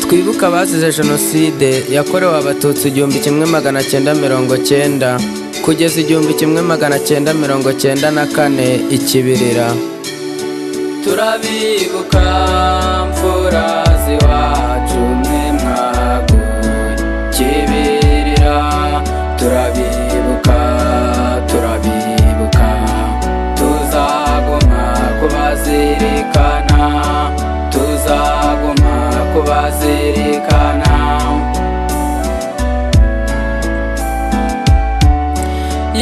Twibuke abazize Jenoside yakorewe Abatutsi 1990 kugeza 1994 i Kibirira. Turabibuka, mfura z'iwacu, mwe mwaguye Kibirira. Turabibuka, turabibuka, tuzaguma kubazirikana, tuzaguma kubazirikana.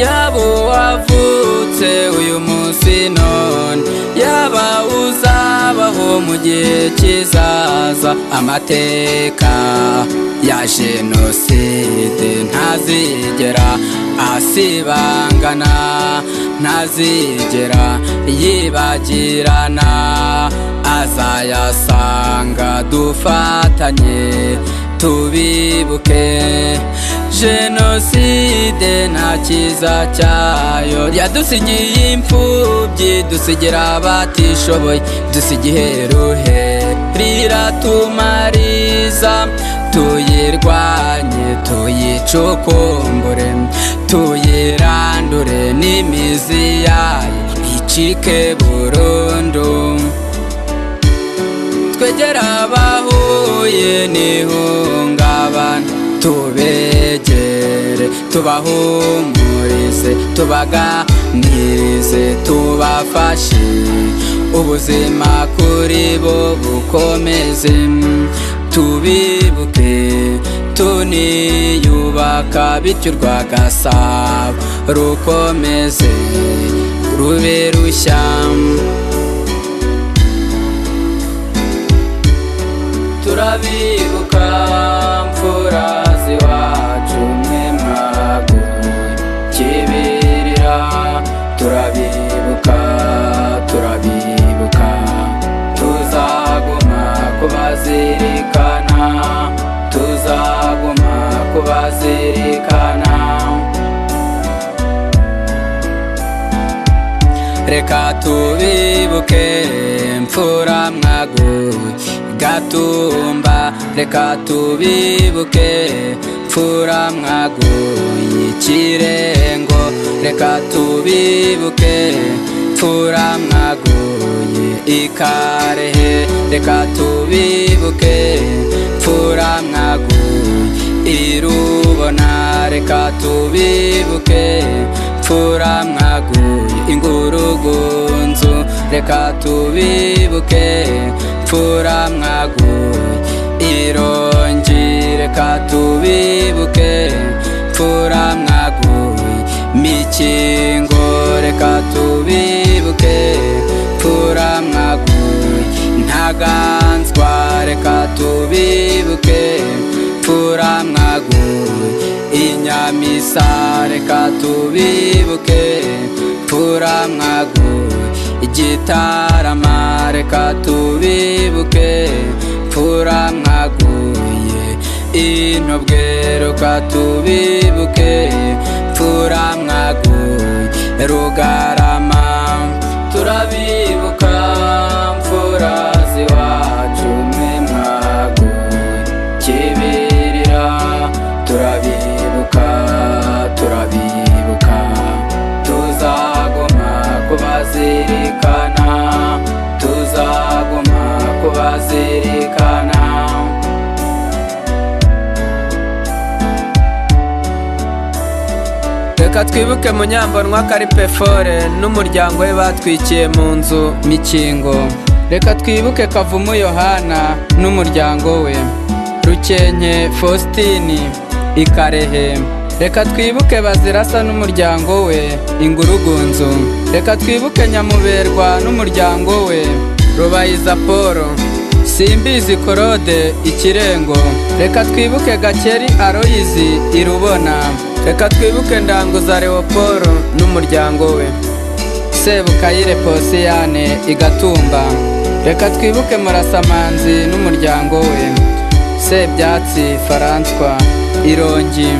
Yaba uwavutse uyu munsi none, yaba uzabaho mu gihe kizaza, amateka ya jenoside ntazigera asibangana, ntazigera yibagirana. Azayasanga dufatanye tubibuke. Jenoside nta cyiza cyayo yadusigiye, imfubyi, dusigira abatishoboye, dusigiye ruhe riratumariza. Tuyirwanye, tuyicukumbure, tuyirandure n'imizi yayo, icike burundu. Twegera abahuye n'ihungabana, tubegere, tubahumurize, tubaganirize, tubafashe, ubuzima kuri bo bukomeze. Tubibuke tuniyubaka, bityo urwa Gasabo rukomeze rube rushya. Turabibuka, mfura z'iwacu, mwe mwaguye Kibirira. Turabibuka, turabibuka, tuzaguma kubazirikana, tuzaguma kubazirikana. Reka tubibuke, mfura mwaguye Gatumba. Reka tubibuke, mfura mwaguye Ikirengo. Reka tubibuke, mfura mwaguye Ikarehe. Reka tubibuke, mfura mwaguye Irubona. Reka tubibuke, mfura mwaguye Ingurugunzu. Reka tubibuke, mfura mwaguye Irongi. Reka tubibuke, mfura mwaguye Mikingo. Reka tubibuke, mfura mwaguye Ntaganzwa. Reka tubibuke, mfura mwaguye Inyamisa. Reka tubibuke, mfura mwaguye Igitarama. Reka tubibuke, mfura mwaguye Intobwe. Reka tubibuke, mfura mwaguye Rugarama. Turabibuka, mfura z'iwacu, mwe mwaguye Kibirira. Turabibuka, turabibuka, tuzaguma kubazirikana, tuzaguma kubazirikana. Reka twibuke Munyambonwa Karipefore n'umuryango we batwikiye mu nzu Mikingo. Reka twibuke Kavumu Yohana n'umuryango we, Rukenke Faustini Ikarehe. Reka twibuke Bazirasa n'umuryango we Ingurugunzu. Reka twibuke Nyamuberwa n'umuryango we, Rubayiza Paul, Simbizi Korode Ikirengo. Reka twibuke Gakeri Aloyizi Irubona. Reka twibuke Ndanguza Leopold n'umuryango we, Sebukayire Posiyane Igatumba. Reka twibuke Murasamanzi n'umuryango we, Sebyatsi Faranswa Irongi.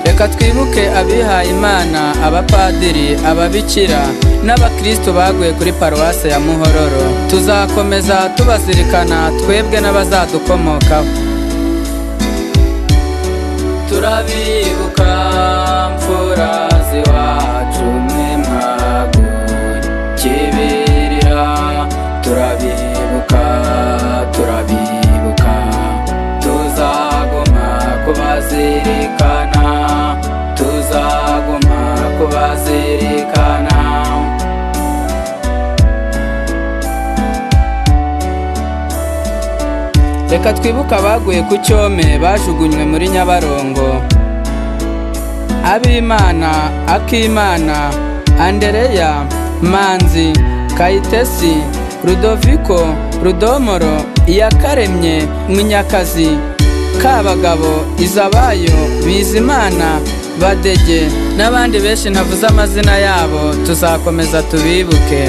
Reka twibuke abihaye Imana, abapadiri, ababikira n'abakristo baguye kuri paruwase ya Muhororo. Tuzakomeza tubazirikana, twebwe n'abazadukomokaho. Turabibuka mfura z'iwacu, mwe mwaguye Kibirira. Turabibuka, turabibuka, tuzaguma kubazirikana, tuzaguma kubazirikana. Reka twibuke abaguye ku Cyome bajugunywe muri Nyabarongo: Abimana, Akimana, Andereya, Manzi, Kayitesi, Rudoviko, Rudomoro, Iyakaremye, Munyakazi, Kabagabo, Izabayo, Bizimana, Badege n'abandi benshi ntavuze amazina yabo. Tuzakomeza tubibuke.